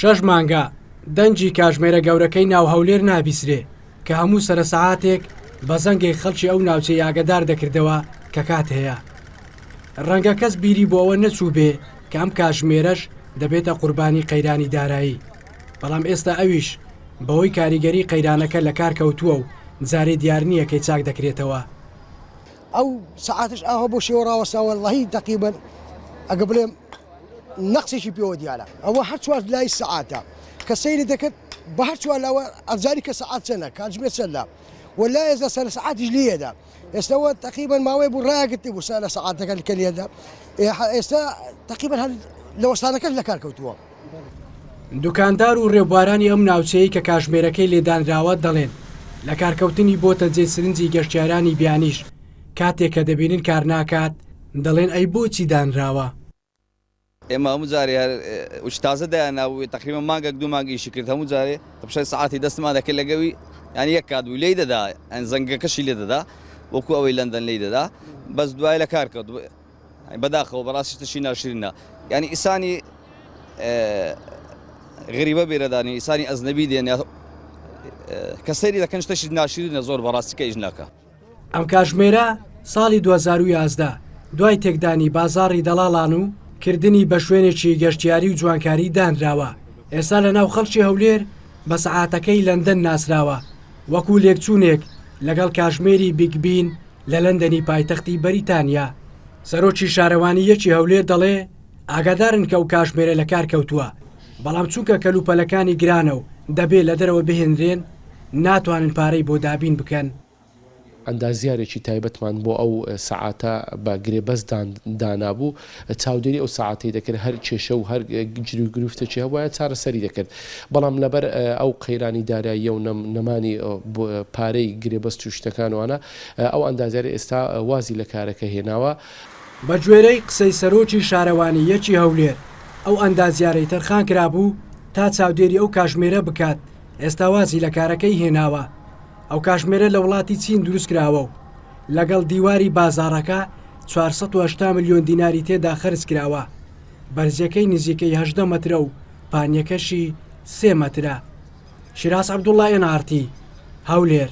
شەش مانگە دەنگی کاژمێرە گەورەکەی ناو هەولێر نابیسرێ کە هەموو سەرە سەعاتێک بە زەنگێک خەڵکی ئەو ناوچەی ئاگەدار دەکردەوە کە کات هەیە. ڕەنگە کەس بیری بۆ ئەوە نەچووبێ کە ئەم کاژمێرەش دەبێتە قوربانی قەیرانی دارایی، بەڵام ئێستا ئەویش بەهۆی کاریگەری قەیرانەکە لە کار کەوتووە و جارێ دیار نییە کەی چاک دەکرێتەوە. ئەو سەعاتەش ئاوا بۆ شێوە ڕاوەستاوە وەڵاهی تەقریبەن ئەگە بڵێم نەقسێکی پێوە دیارە ئەوە هەر چوار لای سەعاتە کە سەیری دەکرد بە هەر چوار لاوە ئەزانی کە سەعات چەنە کاتژمێر چەندە و لایەزە سەر سەعاتیش لێدا ئێستاوە تەقریبەن ماوەی بوو ڕاگرتی بوو سەر لە سەعاتەکە کە لێدا ئێستا تەقریبەن هەر لە وەستانەکەش لە کار کەوتووە. دوکاندار و ڕێبوارانی ئەم ناوچەیەی کە کاژمێرەکەی لێدانراوە دەڵێن، لەکارکەوتنی بۆتە جێ سرنجی گەشتیارانی بیانیش، کاتێک کە دەبینن کار ناکات، دەڵێن ئەی بۆچی دانراوە؟ ئێمە هەموو جارێ هەر وچ تازە دایاننابوو تەقریبا مانگێک دوو مانگ ئیشی کرد هەموو جارێ تەپشای سەعاتی دەستمان دەکرد لەگەوی یانی یەک کات بوو لێی دەدا یانی زەنگەکەشی لێ دەدا وەکو ئەوەی لەندەن لێی دەدا بەس دوای لە کار کەوت بەداخەوە بەڕاستی شتەشی ناشرینە یانی ئیسانی غریبە بێرەدانی ئیسانی ئەزنەبی دێن کە سەیری دەکەن شتەشی ناشرینە زۆر بەڕاستی کە ئیش ناکە. ئەم کاژمێرە ساڵی 2011 دوای تێکدانی بازاڕی دەڵاڵان و کردنی بە شوێنێکی گەشتیاری و جوانکاری دانراوە، ئێستا لەناو خەڵکی هەولێر بە سەعاتەکەی لەندەن ناسراوە، وەکو لێکچوونێک لەگەڵ کاژمێری بیگ بین لە لەندەنی پایتەختی بەریتانیا. سەرۆکی شارەوانی یەکی هەولێر دەڵێ، ئاگادارن کە ئەو کاژمێرە لەکار کەوتووە، بەڵام چونکە کەلوپەلەکانی گرانە و دەبێ لە دەرەوە بهێنرێن، ناتوانن پارەی بۆ دابین بکەن. ئەندازیارێکی تایبەتمان بۆ ئەو سەعاتە بە گرێبەست دانابوو، چاودێری ئەو سەعاتەی دەکرد، هەر کێشە و هەر گیروگرفتێکی هەبوایە چارەسەری دەکرد، بەڵام لەبەر ئەو قەیرانی داراییە و نەمانی پارەی گرێبەست و شتەکان وانە، ئەو ئەندازیارە ئێستا وازی لە کارەکە هێناوە. بەگوێرەی قسەی سەرۆکی شارەوانی یەکی هەولێر، ئەو ئەندازیارەی تەرخانکرابوو تا چاودێری ئەو کاژمێرە بکات، ئێستا وازی لە کارەکەی هێناوە. ئەو کاژمێرە لە وڵاتی چین دروستکراوە و لەگەڵ دیواری بازاڕەکە 480 ملیۆن دیناری تێدا خەرج کراوە. بەرزیەکەی نزیکەی 18 مەترە و پانیەکەشی سێ مەترە. شیراز عەبدوڵڵا، ئێن ئاڕ تی، هەولێر.